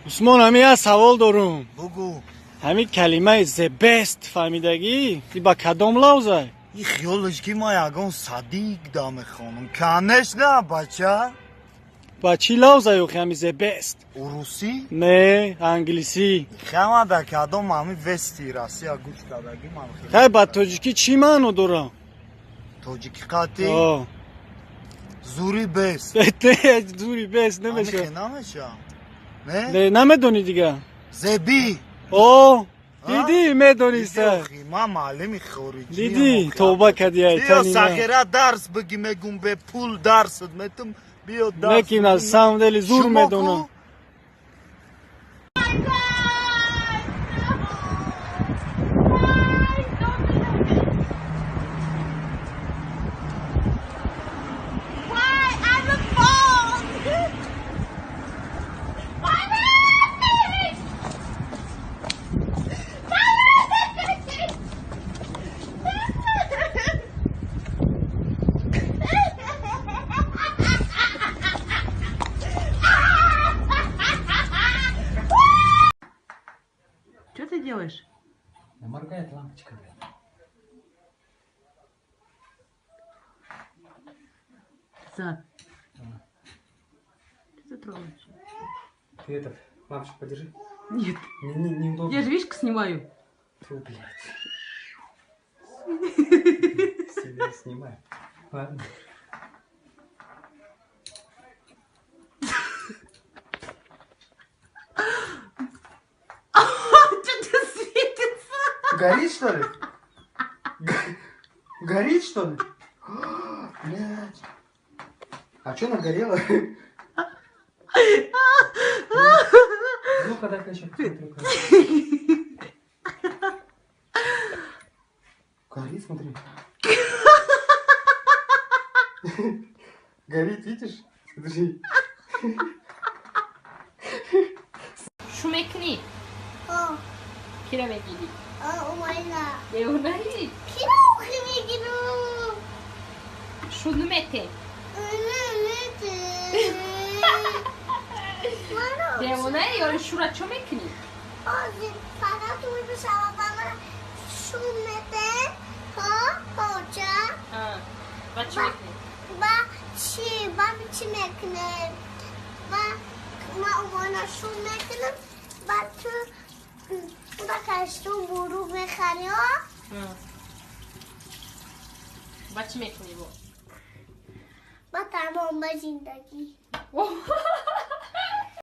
Усмон, ҳами як савол дорум. Бугу. Ҳами калимаи the best фаҳмидагӣ? И ба кадом лавзай? И хиёлаш ки ма ягон садик да мехонам. Конечно, бача. Ба чӣ лавзай охи ҳами the best? Урусӣ? Не, англисӣ. Хама да кадом ҳами Вести Россия гӯш кардагӣ ман. Хай, ба тоҷикӣ чӣ маъно дора? Тоҷикӣ қатӣ? Зури бест. Зури бест намеша. Намеша. Не? Не, намедонӣ дига. Зеби. О, дидӣ, медониста. Ман муаллими хориҷӣ. Дидӣ, тавба кардӣ, ай тани. Биё сағира дарс бигӣ, мегум бе пул дарсат метум, биё дарс. Некин на самом деле зур медонам. Что ты делаешь? Моргает лампочка, блядь. Зад. Что ты трогаешь? Ты этот, лампочку подержи. Нет. Не, неудобно. Я же, видишь, снимаю. Фу, блядь. Себя снимаю. Ладно. Горит, что ли? Горит, что ли? Блядь. А что она горела? Ну-ка, дай-ка еще посмотрю. Горит, смотри. Горит, видишь? Смотри. Шумекни. Кира мегири. Девонаи? Кира мегирам. Шуд намете? Намете. Девонаи ё шура чо мекунӣ? Ҳозир фақат туй бишава ба ман шуд мете. Ҳо, ҳоҷа. Ба чӣ мекунӣ? Ба чӣ? Ба чӣ мекунем? Ба ма умона шуд мекунам. Ба ту ба каштун бурук мехарӣ, ҳо? Ба чӣ мекунӣ бо? Ба тамом, ба зиндагӣ.